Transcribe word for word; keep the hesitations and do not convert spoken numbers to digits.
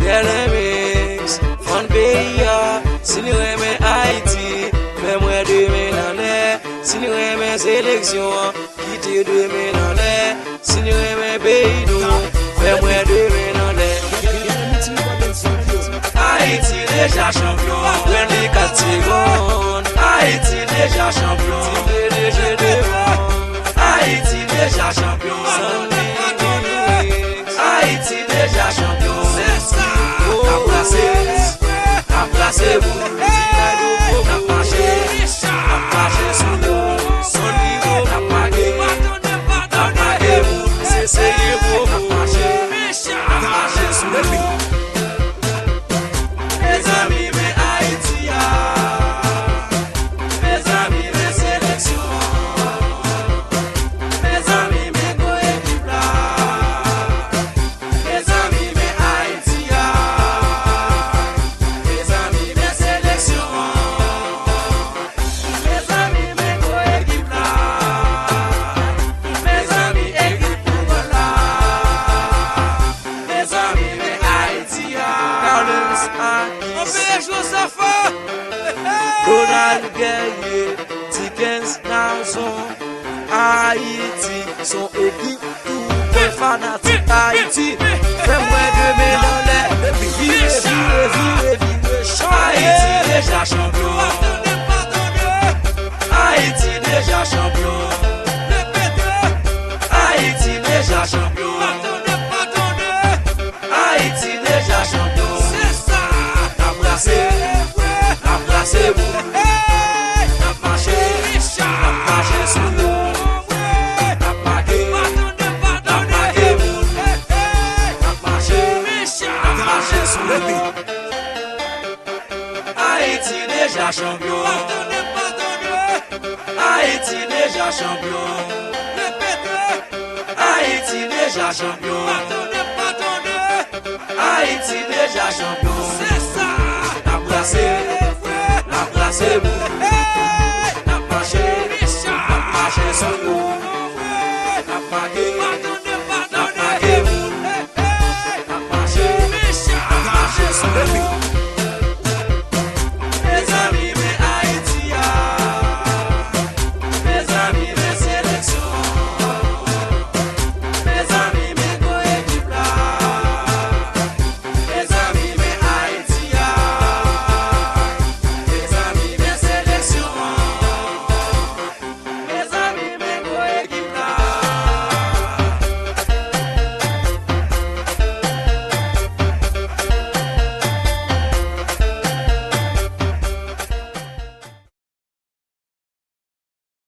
L M X, fann peyi a, si n renmen Ayiti, fè m wè de men anlè, si n renmen seleksyon an, kite de men anlè, si n renmen peyi nou, fè m wè de men anlè. Ayiti deja chanpyon, pran li kat segonn. Ayiti deja chanpyon, deja devan. Ayiti deja chanpyon, san limit. Ayiti deja chanpyon. Se sa. N ap brase, n ap brase boul. N ap mache, n ap mache sou yo. San limit, n ap make, n ap make boul. Se serye, bro. N ap mache, n ap mache sou yo. Mezanmi, men Ayiti a. Mezanmi, men seleksyon an. Mezanmi, men gwo ekip la. Mezanmi, men Ayiti a. Mezanmi, men seleksyon an. Mezanmi, men gwo ekip la. Mezanmi, ekip foutbòl la. Mezanmi, men Ayiti a. Carlos Akis. Anpeye Joseph. Ronald Guerrier, Dickens Nazon. Ayiti, son ekip tou. Fè fanatik Ayiti, fè m wè de men anlè. Vire, vire, vire, vire, chante. Ayiti deja chanpyon. Ayiti deja chanpyon. Ayiti deja chanpyon. Ayiti deja chanpyon. Se sa. N ap brase, n ap brase boul. N ap mache, n ap mache sou yo. N ap make, n ap make boul. N ap mache, n ap mache sou yo. Ayiti deja chanpyon. Ayiti deja chanpyon. Ayiti deja chanpyon. Ayiti deja chanpyon. Se sa. N ap brase, n ap brase boul.